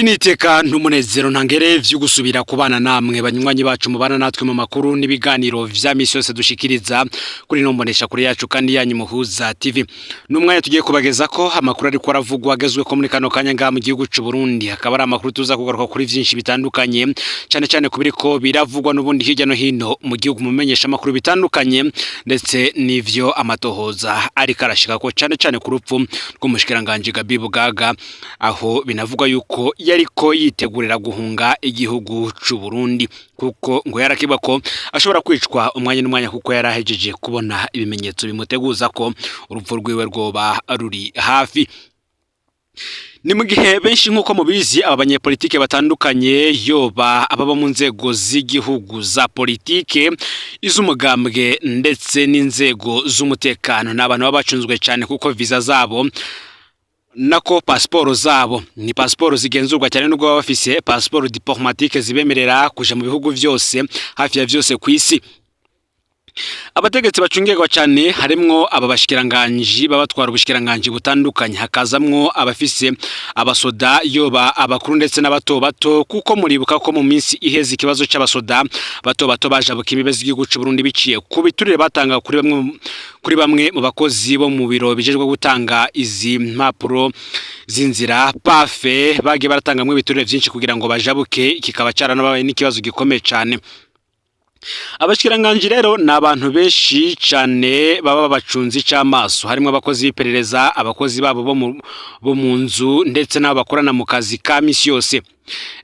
Iri ni iteka n'umunezero ntangere vyo gusubira kubana namwe, banywanyi bacu mubana natwe mu makuru n'ibiganiro vya misi yose dushikiriza kuri no mbonesha kuri yacu kandi yanyu Muhuza TV. N'umwanya tugiye kubageza ko amakuru ariko aravugwa agezwe ko muri kano kanya ngaha mu gihugu c'u Burundi, hakaba ari amakuru tuza kugaruka kuri vyinshi bitandukanye, cane cane kubiriko biravugwa n'ubundi hirya no hino mu gihugu, mu menyesha amakuru bitandukanye, ndetse n'ivyo amatohoza ariko arashika ko, cane cane ku rupfu rw'umushikiranganje Gabi Bugaga, aho binavugwa yuko yariko yitegurira guhunga igihugu c'u Burundi, kuko ngo yarakibwa ko ashobora kwicwa umwanya n'umwanya, kuko yarahejeje kubona ibimenyetso bimuteguza ko urupfu rwiwe rwoba ruri hafi. Ni mu gihe benshi, nk'uko mubizi, aba banyepolitike batandukanye, yoba ababa mu nzego z'igihugu za politike, iz'umugambwe, ndetse n'inzego z'umutekano, ni abantu baba bacunzwe cyane, kuko visa zabo, nako pasiporo zabo, ni pasiporo zigenzurwa cyane, nubwo baba bafise pasiporo diplomatique zibemerera kuja mu bihugu vyose, hafi ya vyose ku isi. Abategetsi bacungirwa cyane harimwo aba bashikiranganji baba batwara ubushikiranganji butandukanye, hakazamwo abafise abasoda, yoba abakuru ndetse n'abato bato, kuko muribuka ko mu minsi iheze ikibazo c'abasoda bato bato bajabuka imbibe z'igihugu c'u Burundi biciye ku biturire batanga kuri bamwe mu bakozi bo mu biro bijejwe gutanga izi mpapuro z'inzira PAFE, bagiye baratangamwo ibiturire vyinshi kugira ngo bajabuke, kikaba caranabaye n'ikibazo gikomeye cane. Abashikiranganji rero ni abantu benshi cane baba bacunze ic'amaso, harimwo abakozi b'iperereza, abakozi babo bo mu nzu, ndetse n'abo bakorana mu kazi ka misi yose.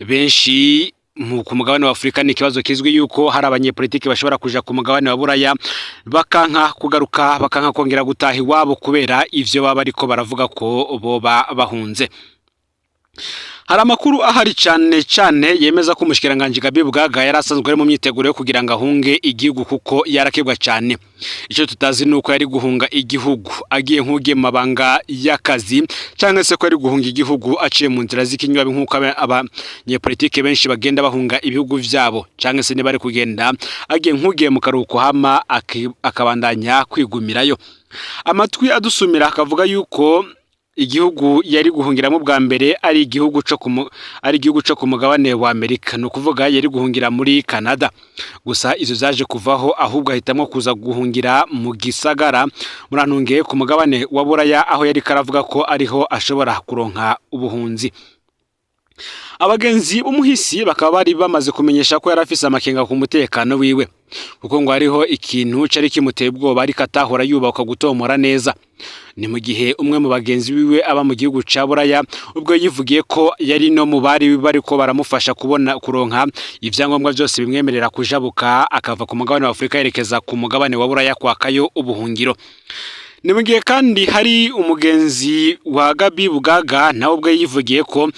Benshi ku mugabane wa Afurika, ni ikibazo kizwi yuko hari abanyepolitiki bashobora kuja ku mugabane wa Buraya bakanka kugaruka, bakanka kongera gutaha iwabo kubera ivyo baba bariko baravuga ko boba bahunze. Hari amakuru ahari cane cane yemeza ko umushikiranganje Gabi Bugaga yari asanzwe ari mu myiteguro yo kugira ngo ahunge igihugu, kuko yarakebwa cane. Ico tutazi nuko yari guhunga igihugu agiye nk'ugiye mu mabanga y'akazi, canke se ko yari guhunga igihugu aciye mu nzira z'ikinywabi, nk'uko abanyepolitike benshi bagenda bahunga ibihugu vyabo, canke se niba ari kugenda agiye nk'ugiye mu karuhuko, hama akabandanya kwigumirayo. Amatwi adusumira akavuga yuko igihugu yari guhungiramo bwa mbere ari igihugu co ku mugabane wa Amerika, ni ukuvuga yari guhungira muri Canada. Gusa izo zaje kuvaho, ahubwo ahitamwo kuza guhungira mu gisagara, murantunge, ku mugabane wa Buraya, aho yari karavuga ko ariho ashobora kuronka ubuhunzi. Abagenzi b'umuhisi bakaba bari bamaze kumenyesha ko yari afise amakenga ku mutekano wiwe, kuko ngo hariho ikintu cari kimuteye ubwoba ariko atahora yubakwa gutomora neza. Ni mu gihe umwe mu bagenzi biwe aba mu gihugu ca Buraya ubwo yivugiye ko yari no mu bari bariko baramufasha kubona kuronka ivyangombwa vyose bimwemerera kujabuka akava ku mugabane wa Afurika yerekeza ku mugabane wa Buraya kwakayo ubuhungiro. Ni mu gihe kandi hari umugenzi wa Gabi Bugaga nawe ubwe yivugiye ko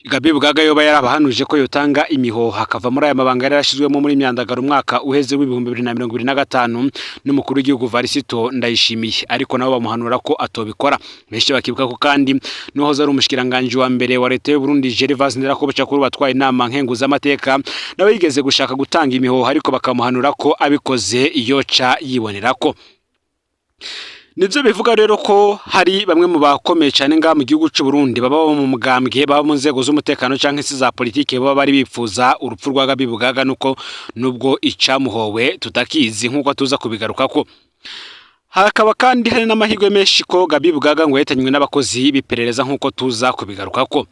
Gabi Bugaga yoba yarabahanuje ko yotanga imihoho akava muri aya mabanga yari yarashizwemo muri myandagaro umwaka uheze w'2025 n'umukuru w'igihugu Varisito Ndayishimiye, ariko nabo bamuhanura ko atobikora. Benshi bakibuka ko kandi n'uwahoze ari umushikiranganje wa mbere wa leta y'u Burundi, Gervais Ndirakobuca, kuri batwaye inama nkenguzamateka, nawe yigeze gushaka gutanga imihoho, ariko bakamuhanura ko abikoze yoca yibonera ko. Nivyo bivuga rero ko hari bamwe mu bakomeye cyane ngaha mu gihugu c'u Burundi, baba mu mugambwe, baba mu nzego z'umutekano canke se za politike, baba bari bipfuza urupfu rwa Gabi Bugaga, nuko nubwo icamuhowe tutakizi, nkuko tuza kubigarukako. Hakaba kandi hari n'amahirwe menshi ko Gabi Bugaga ngo yahitanywe n'abakozi b'iperereza, nk'uko tuza kubigarukako.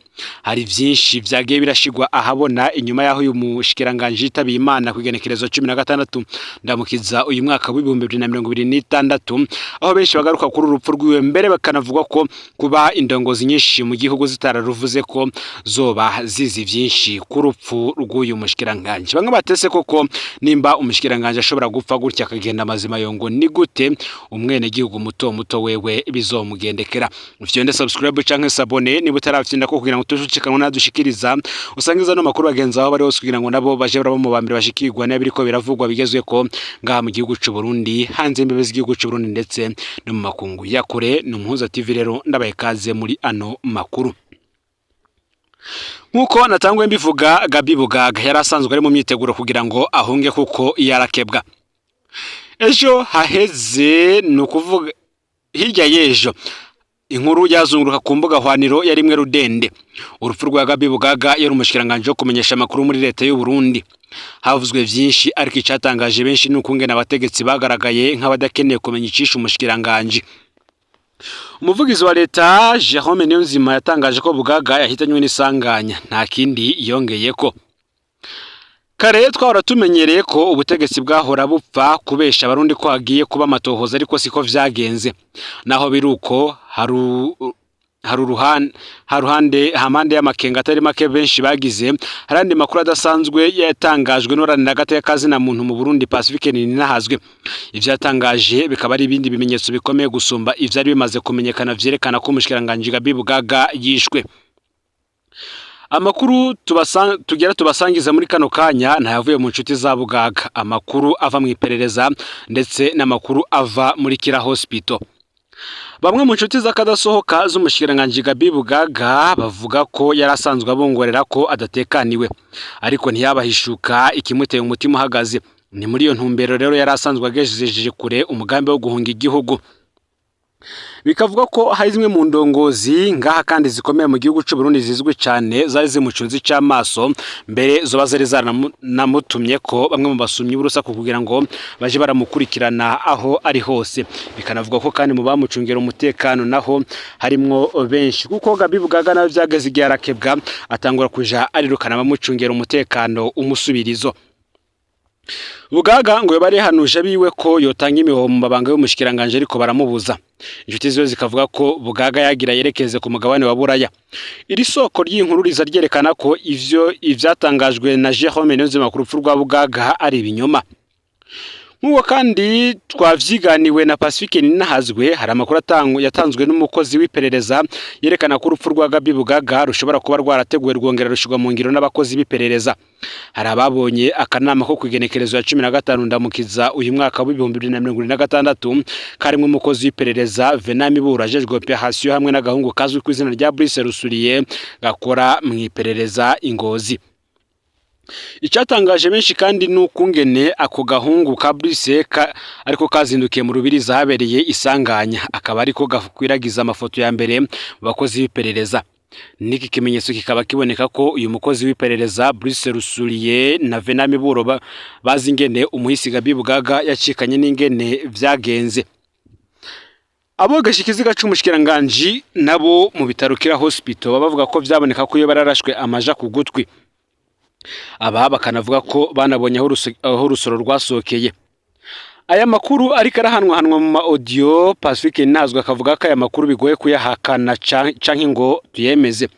Hari vyinshi vyagiye birashigwa ahabona inyuma y'aho uyu mushikiranganje yitabiye Imana ku igenekerezo 16 Ndamukiza uyu mwaka w'2026, aho benshi bagaruka kuri uru rupfu rwiwe, mbere bakanavuga ko kuba indongozi nyinshi mu gihugu zitararuvuze ko zoba zizi vyinshi ku rupfu rw'uyu mushikiranganje. Bamwe batese koko nimba umushikiranganje ashobora gupfa gutya akagenda amazima yongo, ni gute umwenegihugu muto muto wewe bizomugendekera? Ufyonde subscribe canke s'abonner niba utaravyinda ko, kugira ngo tushikanwe nadushikiriza, usangiza no makuru bagenzi aho bari hose, kugira ngo nabo baje baraba mu bambere bashikirwa n'ibiriko biravugwa bigezwe ko ngaha mu gihugu c'u Burundi, hanze imbibe z'igihugu c'u Burundi, ndetse no mu makungu ya kure. Ni Umuhuza TV rero, ndabaye kaze muri ano makuru. Nkuko natangwe mbivuga, Gabi Bugaga yari asanzwe ari mu myiteguro kugira ngo ahunge, kuko yarakebwa. Ejo haheze, ni ukuvuga hirya y'ejo. Inkuru yazunguruka ku mbuga hwaniro yari imwe rudende: urupfu rwa Gabi Bugaga, yari umushikiranganji wo kumenyesha amakuru muri leta y'u Burundi. Havuzwe vyinshi, ariko icatangaje benshi ni ukungene abategetsi bagaragaye nk'abadakeneye kumenya icishe umushikiranganji. Umuvugizi wa leta Jerome Niyonzima yatangaje ko Bugaga yahitanywe n'isanganya, nta kindi yongeyeko. Kare twahora tumenyereye ko ubutegetsi bwahora bupfa kubesha abarundi ko hagiye kuba amatohoza, ariko siko vyagenze. Naho biruko, hari haruhande hampande y'amakenga atari make benshi bagize, hari andi makuru adasanzwe yatangajwe n'uharanira agateka kazina muntu mu Burundi, Pacifique Nininahazwe. Ivyo yatangaje bikaba ari ibindi bimenyetso bikomeye gusumba ivyari bimaze kumenyekana vyerekana ko umushikiranganji Gabi Bugaga yishwe. Amakuru tugera tubasangiza muri kano kanya ntayavuye mu nshuti za Bugaga, amakuru ava mu iperereza ndetse n'amakuru ava muri Kira Hospital. Bamwe mu nshuti z'akadasohoka z'umushikiranganji Gabi Bugaga bavuga ko yari asanzwe abongorera ko adatekaniwe, ariko ntiyabahishuka ikimuteye umutima uhagaze. Ni muri iyo ntumbero rero yari asanzwe agejeje kure umugambi wo guhunga igihugu. Bikavuga ko hari zimwe mu ndongozi ngaha kandi zikomeye mu gihugu c'u Burundi zizwi cane zari zimucunze ic'amaso, mbere zoba zari zaranamutumye ko bamwe mu basumyi b'urusaku kugira ngo baje baramukurikirana aho ari hose. Bikanavuga ko kandi mu bamucungera umutekano naho harimwo benshi, kuko Gabi Bugaga nawe vyageze igihe arakebwa, atangura kuja arirukana abamucungera umutekano umusubirizo. Bugaga ngo yoba yarihanuje abiwe ko yotanga imihoho mu mabanga y'umushikiranganje, ariko baramubuza. Inshuti ziwe zikavuga ko Bugaga yagira yerekeze ku mugabane wa Buraya. Iri soko ry'inkuru riza ryerekana ko ivyo ivyatangajwe na Jerome Niyonzima ku rupfu rwa Bugaga ari ibinyoma. Nk'uko kandi twavyiganiwe na Pacifique Ninahazwe, hari amakuru yatanzwe n'umukozi w'iperereza yerekana ko urupfu rwa Gabi Bugaga rushobora kuba rwarateguwe rwongera rushirwa mu ngiro n'abakozi b'iperereza. Hari ababonye akanama ko kw'igenekerezo ya 15 Ndamukiza uyu mwaka w'2026 karimwo umukozi w'iperereza Venant Miburo ajejwe operation hamwe n'agahungu kazwi ku izina rya Brice Rusuriye gakora mu iperereza i Ngozi. Icatangaje benshi kandi ni ukungene ako gahungu ka Brice ariko kazindukiye mu Rubirizi ahabereye isanganya, akaba ariko gakwiragiza amafoto ya mbere mu bakozi b'iperereza. N'iki kimenyetso kikaba kiboneka ko uyu mukozi w'iperereza Brice Rusuriye na Venant Miburo bazi ingene umuhisi Gabi Bugaga yacikanye n'ingene vyagenze. Abogesha ikiziga c'umushikiranganji nabo mu bitaro Kira Hospital baba bavuga ko vyaboneka ko iyo bararashwe amaja ku gutwi. Aba bakanavuga ko banabonye aho urusoro rwasohokeye. Aya makuru ariko arahanwahanwa mu ma audio. Pacifique Ntazwe akavuga ko aya makuru bigoye kuyahakana canke ngo tuyemeze.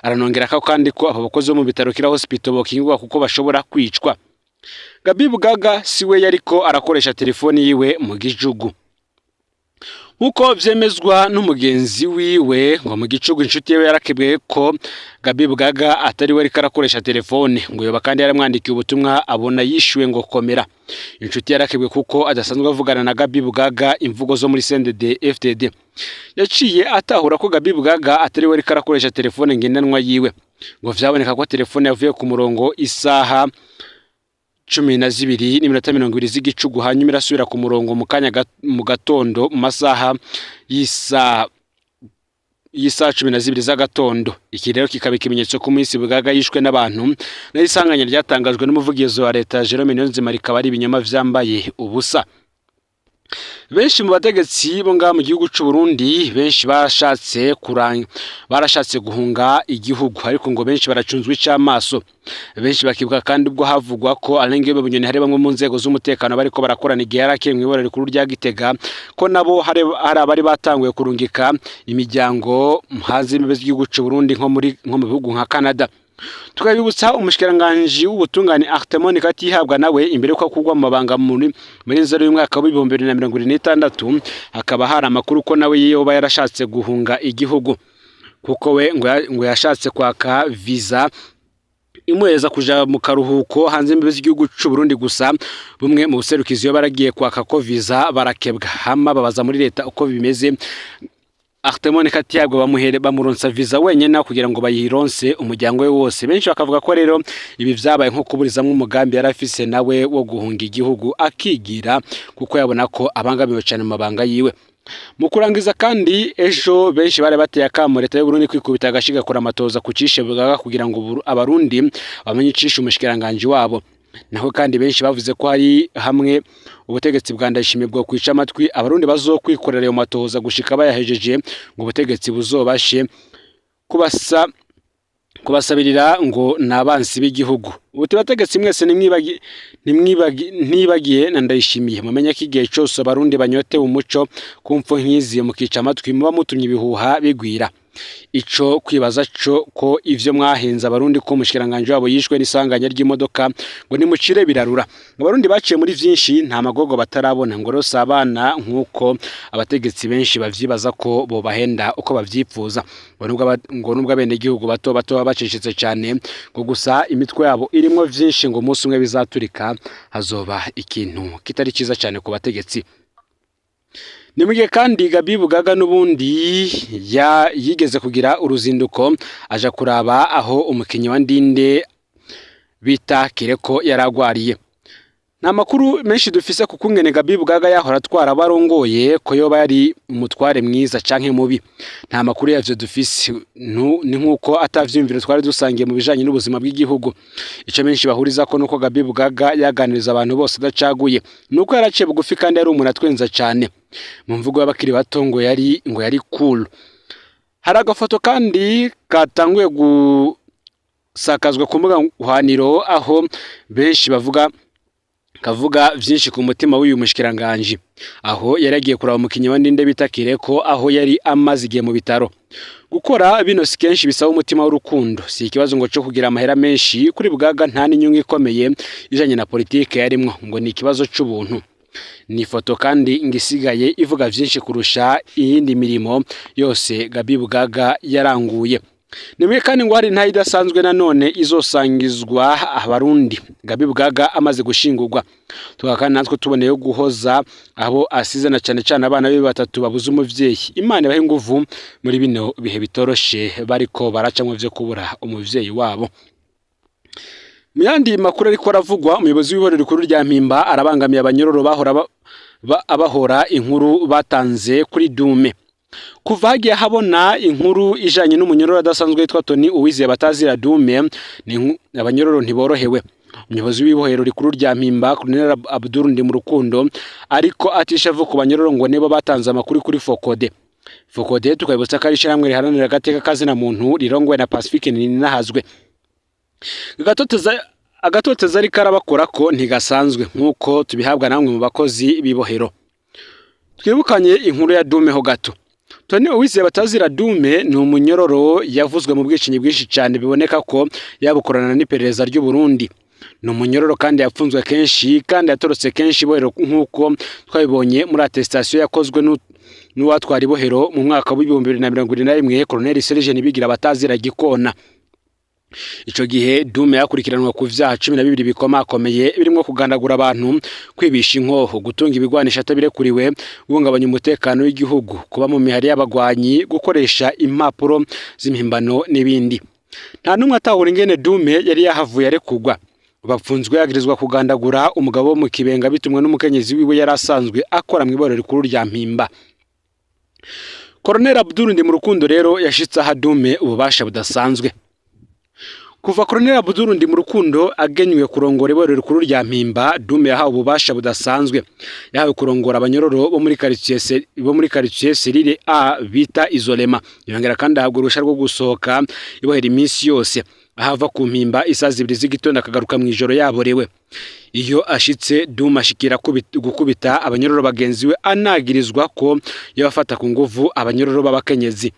Aranongera ko kandi ko abo bakozi bo mu bitaro Kira Hospital bokingirwa kuko bashobora kwicwa. Gabi Bugaga siwe yariko arakoresha telefoni yiwe mu gijugu. Nkuko vyemezwa n'umugenzi wiwe, ngo mu gicugu inshuti yiwe yarakebwe ko Gabi Bugaga atari we ariko arakoresha telefone, ngo yoba kandi yaramwandikiye ubutumwa abona yishuwe ngo komera. Inshuti yarakebwe kuko adasanzwe avugana na Gabi Bugaga imvugo zo muri CNDD FDD. Yaciye atahura ko Gabi Bugaga atari we ariko arakoresha telefone ngendanwa yiwe. Ngo vyaboneka ko telefone yavuye ku murongo isaha 12:20 z'igicugu, hanyuma irasubira ku murongo mu kanya mu gatondo mu masaha y'isaha 12 z'agatondo. Iki rero kikaba ikimenyetso ko umuhisi Bugaga yishwe n'abantu, naho isanganya ryatangajwe n'umuvugizi wa leta Jerome Niyonzima rikaba ari ibinyoma vyambaye ubusa. Benshi mu bategetsi bo ngaha mu gihugu c'u Burundi, benshi barashatse guhunga igihugu, ariko ngo benshi baracunzwe ic'amaso. Benshi bakibuka kandi ubwo havugwa ko Alain Guillaume Bunyoni hari bamwe mu nzego z'umutekano bariko barakorana igihe yari akiri mw'ibara rikuru rya Gitega, ko nabo hari abari batanguye kurungika imiryango hanze y'imbibe z'igihugu c'u Burundi, nko mu bihugu nka Canada. Tukabibutsa umushikiranganji w'ubutungane Arthemon Katihabwa, nawe imbere yuko akurwa mu mabanga muri nzero y'umwaka w'2026, hakaba hari amakuru ko nawe yoba yarashatse guhunga igihugu, kuko we ngo yashatse kwaka visa imuheza kuja mu karuhuko hanze y'imbibe z'igihugu c'u Burundi. Gusa bumwe mu buserukizi iyo baragiye kwaka ko visa barakebwa, hama babaza muri leta uko bimeze. Artemon Katiyago bamuhere bamuronsa visa wenyene aho kugira ngo bayironse umuryango we wose. Benshi bakavuga ko rero ibi vyabaye nko kuburizamwo umugambi yari afise nawe wo guhunga igihugu akigira, kuko yabona ko abangamiwe cane mu mabanga yiwe. Mu kurangiza kandi, ejo benshi bari bateye akamo leta y'u Burundi kwikubita agashiga kora amatoza kucishe Bugaga kugira ngo abarundi bamenye icishe umushikiranganje wabo. Naho kandi benshi bavuze ko hari hamwe ubutegetsi bwa Ndayishimiye bwo kwica amatwi abarundi bazokwikorera ayo matohoza gushika bayahejeje, ngo ubutegetsi buzobashe kubasa kubasabirira ngo nabansi b'igihugu. Ubuti bategetsi mwese ntibagiye na Ndayishimiye, mumenye ko igihe cyose abarundi banyotewe umuco kumfo nkizi mukica amatwi muba mutumye ibihuha bigwira. Ico kwibaza co ko ivyo mwahenze abarundi ko umushikiranganje wabo yishwe n'isanganya ry'imodoka ngo nimucire birarura. Abarundi baciye muri vyinshi, nta magogo batarabona, ngo rose abana nkuko abategetsi benshi bavyibaza ko bobahenda uko bavyipfuza. Ngo nubwo abene gihugu bato bato bacecetse cyane, ngo gusa imitwe yabo irimwo vyinshi, ngo umunsi umwe bizaturika, hazoba ikintu kitari ciza cyane ku bategetsi. Ni mugihe kandi Gabi Bugaga n'ubundi yigeze kugira uruzinduko aja kuraba aho umukinyi wa Ndinde bita Kireko yaragwariye. Nta makuru menshi dufise ku kungene Gabi Bugaga yahora atwara barongoye, ko yoba yari umutware mwiza canke mubi. Nta makuru yavyo dufise, ni nkuko atavyumviro twari dusangiye mu bijanye n'ubuzima bw'igihugu. Ico benshi bahuriza ko nuko Gabi Bugaga yaganiriza abantu bose adacaguye, nuko yaraciye bugufi kandi yari umuntu atwenza cane. Mu mvugo y'abakiri bato ngo yari cool. Hari agafoto kandi katanguye gusakazwa ku mbuga hwaniro, aho benshi bavuga kavuga vyinshi ku mutima w'uyu mushikiranganje, aho yari agiye kuraba umukinyi wa Ndinde bita Kireko, aho yari amaze igihe mu bitaro. Gukora bino si kenshi bisaba umutima w'urukundo, si ikibazo ngo cyo kugira amahera menshi kuri Bugaga, nta n'inyungu ikomeye ijanye na politike yarimwo, ngo ni ikibazo c'ubuntu. Ni ifoto kandi ngo isigaye ivuga vyinshi kurusha iyindi mirimo yose Gabi Bugaga yaranguye. Nimwe kandi ngo hari ntayo idasanzwe nanone izosangizwa abarundi Gabi Bugaga amaze gushingurwa. Tukaba kandi natwe tuboneyeho guhoza abo asize, na cane cane abana be batatu babuze umuvyeyi. Imana ibahe inguvu muri bino bihe bitoroshe bariko baracamwo vyo kubura umuvyeyi wabo. Mu yandi makuru ariko aravugwa, umuyobozi w'ihorero rikuru rya Mpimba arabangamiye abanyororo bahora abahora inkuru batanze kuri Dume. Kuva hagiye habona inkuru ijanye n'umunyororo adasanzwe witwa Tony Uwizeye batazira Dume, ni abanyororo ntiborohewe. Umuyobozi w'ibohero rikuru rya Mpimba, Colonel Abdul Ndimurukundo, ariko atishavu ku banyororo ngo nibo batanze amakuru kuri Fokode. Fokode tukabibutsa ko ari ishyirahamwe riharanira agateka kazina muntu rirongowe na Pacifique Ninahazwe. Agatoteza ariko arabakora ko ntigasanzwe, nk'uko tubihabwa namwe mu bakozi b'ibohero. Twibukanye inkuru ya Dume ho gato. Tony Uwizeye batazira Dume ni umunyororo yavuzwe mu bwicanyi bwinshi cyane, biboneka ko yabukorana n'iperereza ry'u Burundi. Ni umunyororo kandi yapfunzwe kenshi kandi yatorotse kenshi ibohero, nk'uko twabibonye muri attestation yakozwe n'uwatwara ibohero mu mwaka w'2021, Colonel Serge Nibigira batazira Gikona. Ico gihe Dume yakurikiranwa ku vyaha 12 bikomakomeye, birimo kugandagura abantu, kwibisha inkoho, gutunga ibigwanisha atabirekuriwe, guhungabanya umutekano w'igihugu, kuba mu mihari y'abagwanyi, gukoresha impapuro z'impimbano n'ibindi. Nta n'umwe atahura ingene Dume yari yahavuye arekugwa. Bapfunzwe yagirizwa kugandagura umugabo wo mu Kibenga bitumwe n'umukenyezi wiwe yari asanzwe akora mu iborero rikuru rya Mpimba. Colonel Abdul Ndimurukundo rero yashitse aha Dume ububasha budasanzwe. Kuva Colonel Abdul Ndimurukundo agenywe kurongora iborero rikuru rya Mpimba, Dume yahawe ububasha budasanzwe. Yahawe kurongora abanyororo bo muri quartier cellule A bita Isolema. Yongera kandi ahabwa uruhushya rwo gusohoka ibohera iminsi yose. Ahava ku Mpimba isaha 2 z'igitondo akagaruka mu ijoro yaborewe. Iyo ashitse, Dume ashikira gukubita abanyororo bagenzi we, anagirizwa ko yabafata ku nguvu abanyororo b'abakenyezi.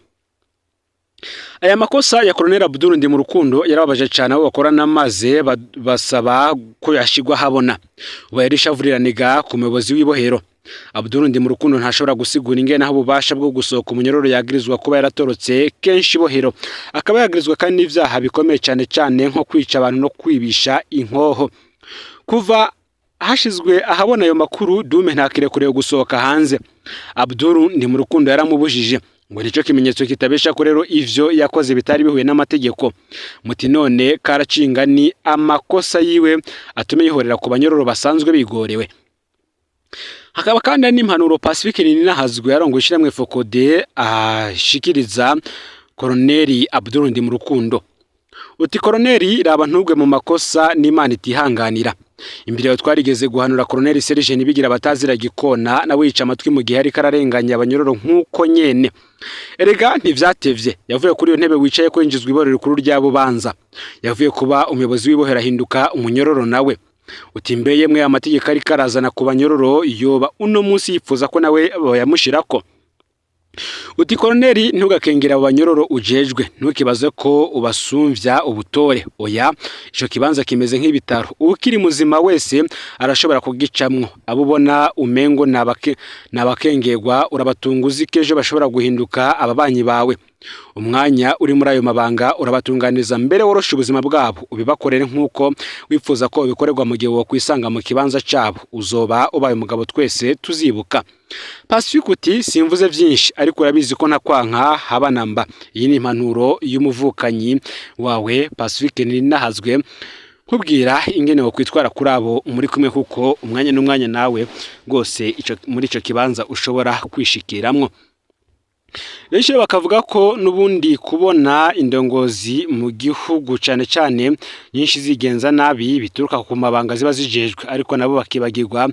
Aya makosa ya Colonel Abdul Ndimurukundo yarababaje cyane abo bakorana, maze basaba ko yashigwa habona. Ubu yari ishavuriraniga ku muyobozi w'ibohero. Abdul Ndimurukundo ntashobora gusigura ingene aho ububasha bwo gusohoka umunyororo yagirizwa kuba yaratorotse kenshi ibohero, akaba yagirizwa kandi n'ivyaha bikomeye cyane cyane nko kwica abantu no kwibisha inkoho. Kuva hashizwe ahabona ayo makuru, Dume ntakirekuriwe gusohoka hanze. Abdul Ndimurukundo yaramubujije. Ngo nico kimenyetso kitabesha ko rero ivyo yakoze bitari bihuye n'amategeko. Muti none karacinga ni amakosa yiwe atume yihorera ku banyororo basanzwe bigorewe. Hakaba kandi n'impanuro Pacifique Nininahazwe yarongoye ishiramwe FOCODE ashikiriza Koroneli Abdul Ndimurukundo. Uti Koroneli, raba ntugwe mu makosa n'Imana itihanganira. Imbere yawe twarigeze guhanura Koroneli Serge Nibigira batazira gikona, nawe yica amatwi mu gihe ariko ararenganya abanyororo nk'uko nyene. Erega ntivyatevye, yavuye kuri iyo ntebe wicaye ko yinjizwa iborero rikuru rya Bubanza. Yavuye kuba umuyobozi w'ibohero ahinduka umunyororo nawe. Uti mbeye mwe amategeko ariko arazana ku banyororo yoba uno munsi yipfuza ko nawe bayamushirako. Uti Koroneli, ntugakengera abo banyororo ujejwe, ntukibaze ko ubasumvya ubutore. Oya, ico kibanza kimeze nk'ibitaro, ukiri muzima wese arashobora kugicamwo. Abo ubona umengo nabakengerwa urabatunga uzi ko ejo bashobora guhinduka ababanyi bawe. Umwanya uri muri ayo mabanga urabatunganiriza mbere woroshe ubuzima bwabo, ubibakorere nk'uko wifuza ko bikorerwa mu gihe wokwisanga mu kibanza cabo, uzoba ubaye umugabo twese tuzibuka. Pacifique uti simvuze vyinshi ariko urabizi ko ntakwanka haba namba. Iyi ni impanuro y'umuvukanyi wawe Pacifique Nininahazwe, nkubwira ingene wokwitwara kuri abo muri kumwe, kuko umwanya n'umwanya nawe rwose muri ico kibanza ushobora kwishikiramwo. Benshi bakavuga ko n'ubundi kubona indongozi mu gihugu cane cane nyinshi zigenza nabi bituruka ku mabanga ziba zijejwe, ariko nabo bakibagirwa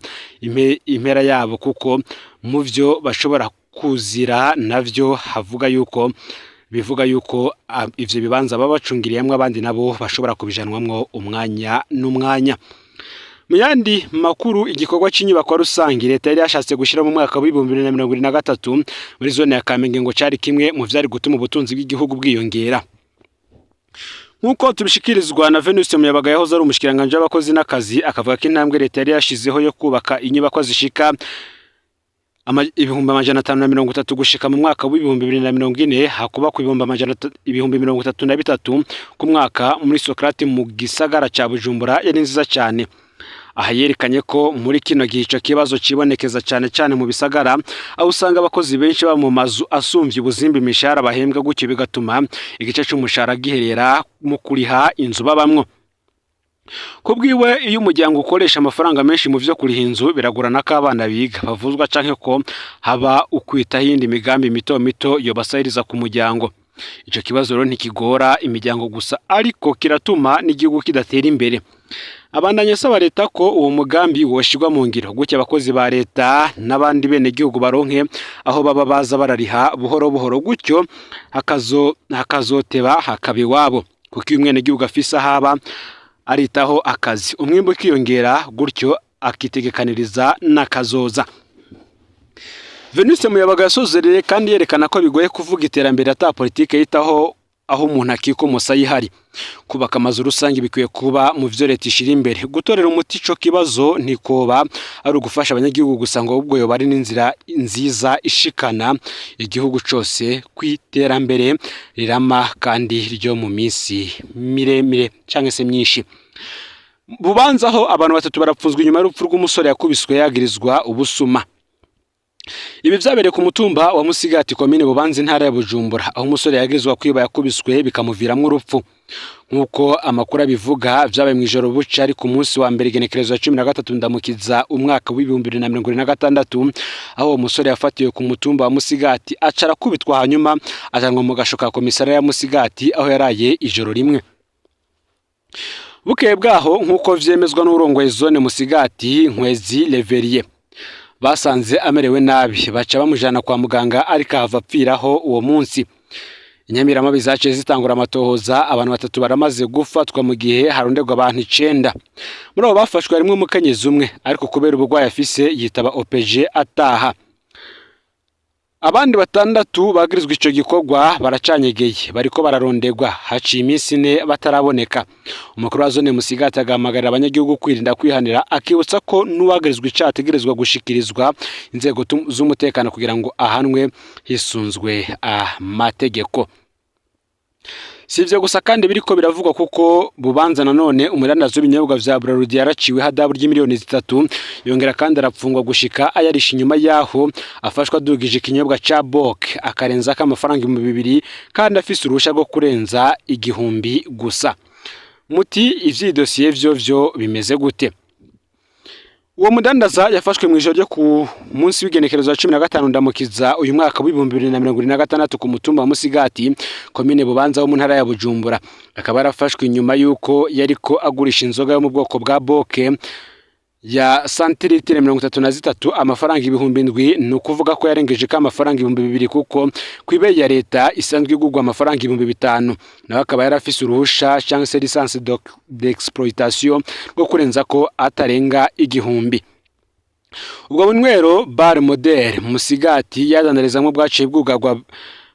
impera yabo, kuko mu vyo bashobora kuzira navyo havuga yuko bivuga yuko ivyo bibanza baba bacungiriyemwo abandi nabo bashobora kubijanwamwo umwanya n'umwanya. Mu yandi makuru, igikorwa c'inyubako rusangi leta yari yashatse gushira mu mwaka w'2023 muri zone ya Kamenge ngo cari kimwe mu vyari gutuma ubutunzi bw'igihugu bwiyongera. Nk'uko tubishikirizwa na Venuste Muyabaga yahoze ari umushikiranganje w'abakozi n'akazi, akavuga ko intambwe leta yari yashizeho yo kubaka inyubako zishika 530,000 gushika mu mwaka w'2040, hakubakwa 33,000 ku mwaka muri Socrate mu gisagara ca Bujumbura, yari nziza cyane. Aha yerekanye ko muri kino gihe ico kibazo cibonekeza cane cane mu bisagara, aho usanga abakozi benshi baba mu mazu asumvye ubuzimba imishahara bahembwa, gutyo bigatuma igice c'umushahara giherera mu kuriha inzu babamwo. Kubwiwe, iyo umuryango ukoresha amafaranga menshi mu vyo kuriha inzu, biragorana ko abana biga, bavuzwa, canke ko haba ukwitaho iyindi migambi mito mito yobasahiriza ku muryango. Ico kibazo rero ntikigora imiryango gusa, ariko kiratuma n'igihugu kidatera imbere. Abandanya asaba leta ko uwo mugambi woshirwa mu ngiro, gutyo abakozi ba leta n'abandi benegihugu baronke aho baba baza barariha buhoro buhoro, gutyo hakazoteba hakaba iwabo, kuko iyo umwenegihugu afise aho aba aritaho akazi, umwimbu ukiyongera, gutyo akitegekaniriza n'akazoza. Venuste Muyabaga yasozereye kandi yerekana ko bigoye kuvuga iterambere ata politike yitaho aho umuntu akika umusaya ihari. Kubaka amazu rusange bikwiye kuba mu vyo leta ishira imbere. Gutorera umuti ico kibazo ntikoba ari ugufasha abanyagihugu gusa, ngo ahubwo yoba ari n'inzira nziza ishikana igihugu cose kw'iterambere rirama kandi ryo mu minsi miremire canke se myinshi. Bubanza aho abantu batatu barapfunzwe inyuma y'urupfu rw'umusore yakubiswe yagirizwa ubusuma. Ibi vyabereye ku mutumba wa Musigati, komine Bubanza, intara ya Bujumbura, aho umusore yagirizwa kwiba yakubiswe bikamuviramwo urupfu. Nk'uko amakuru abivuga, vyabaye mw'ijoro buca ari ku munsi wa mbere, igenekerezo ya 13 Ndamukiza umwaka w'2026, aho uwo musore yafatiwe ku mutumba wa Musigati aca arakubitwa, hanyuma ajanwa mu gasho ka komisariya ya Musigati aho yaraye ijoro rimwe. Bukeye bwaho, nk'uko vyemezwa n'uwurongoye zone Musigati, Nkwezi Leveriye, basanze amerewe nabi baca bamujana kwa muganga, ariko ahava apfiraho uwo munsi. Inyamiramabi zaciye zitangura amatohoza, abantu batatu baramaze gufatwa mu gihe haronderwa abantu 9. Muri abo bafashwe harimwo umukenyezi umwe, ariko kubera uburwayi afise yitaba OPG ataha. Abandi batandatu bagirizwa ico gikorwa baracanyegeye, bariko bararonderwa, haciye iminsi 4 bataraboneka. Umukuru wa zone Musigati agahamagarira abanyagihugu kwirinda kwihanira, akibutsa ko n'uwagirizwa icaha ategerezwa gushikirizwa inzego z'umutekano kugira ngo ahanwe hisunzwe amategeko. Si ivyo gusa kandi biriko biravugwa, kuko Bubanza nanone umudandaza w'ibinyobwa vya Brarudi yaraciwe hadabu ry'imiliyoni 3, yongera kandi arapfungwa gushika ayarisha, inyuma yaho afashwa adugije ikinyobwa ca Bok akarenzako amafaranga 2000 kandi afise uruhusha rwo kurenza 1000 gusa. Muti ivyi dosiye vyo bimeze gute? Uwo mudandaza yafashwe mu ijoro ryo ku munsi w'igenekerezo wa 15 Ndamukiza uyu mwaka w'2026 ku mutumba wa Musigati, komine Bubanza wo mu ntara ya Bujumbura. Akaba yarafashwe inyuma y'uko yariko agurisha inzoga yo mu bwoko bwa Boke ya santiritire 33 amafaranga 7000. Ni ukuvuga ko yarengeje ko amafaranga 2000, kuko kw'ibeyi ya leta isanzwe igurwa amafaranga 5000. Nawe akaba yarafise uruhusha cyangwa se licence d'exploitation rwo kurenza ko atarenga 1000. Ubwo bunywero bar model Musigati yadandarizamwo bwaciye bwugarwa,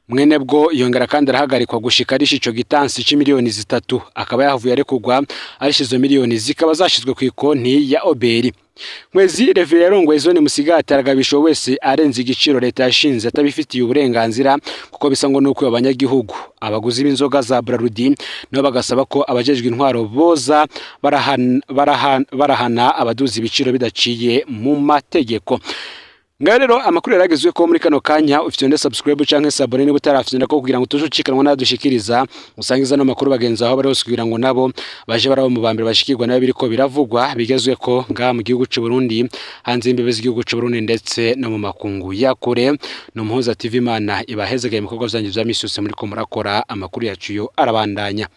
mwene bwo yongera kandi arahagarikwa gushika arisha ico gitansi c'imiliyoni 3. Akaba yahavuye arekurwa arisha izo miliyoni, zikaba zashizwe ku ikonti ya Oberi. Mwezi Revere yarongoye zone Musigati aragabisha wese arenze igiciro leta yashinze atabifitiye uburenganzira, kuko bisa ngo nuko abanyagihugu abaguzi b'inzoga za Brarudi nabo bagasaba ko abajejwe intwaro boza barahana abaduza ibiciro bidaciye mu mategeko. Ngayo rero amakuru yaragezwe ko muri kano kanya. Ufite subscribe canke s'abonner niba utarafite ko, kugira ngo tuje ucikanwa nadushikiriza. Usangiza no makuru bagenzi aho bari hose, kugira ngo nabo baje barabo mu bambere bashikirwa nayo biriko biravugwa bigezwe ko ngaha mu gihugu c'u Burundi, hanze y'imbibe z'igihugu c'u Burundi, ndetse no mu makungu ya kure. No Muhuza TV, Imana ibahezegeye ibikorwa vyanyu vya misi yose muriko murakora. Amakuru yacu yo arabandanya.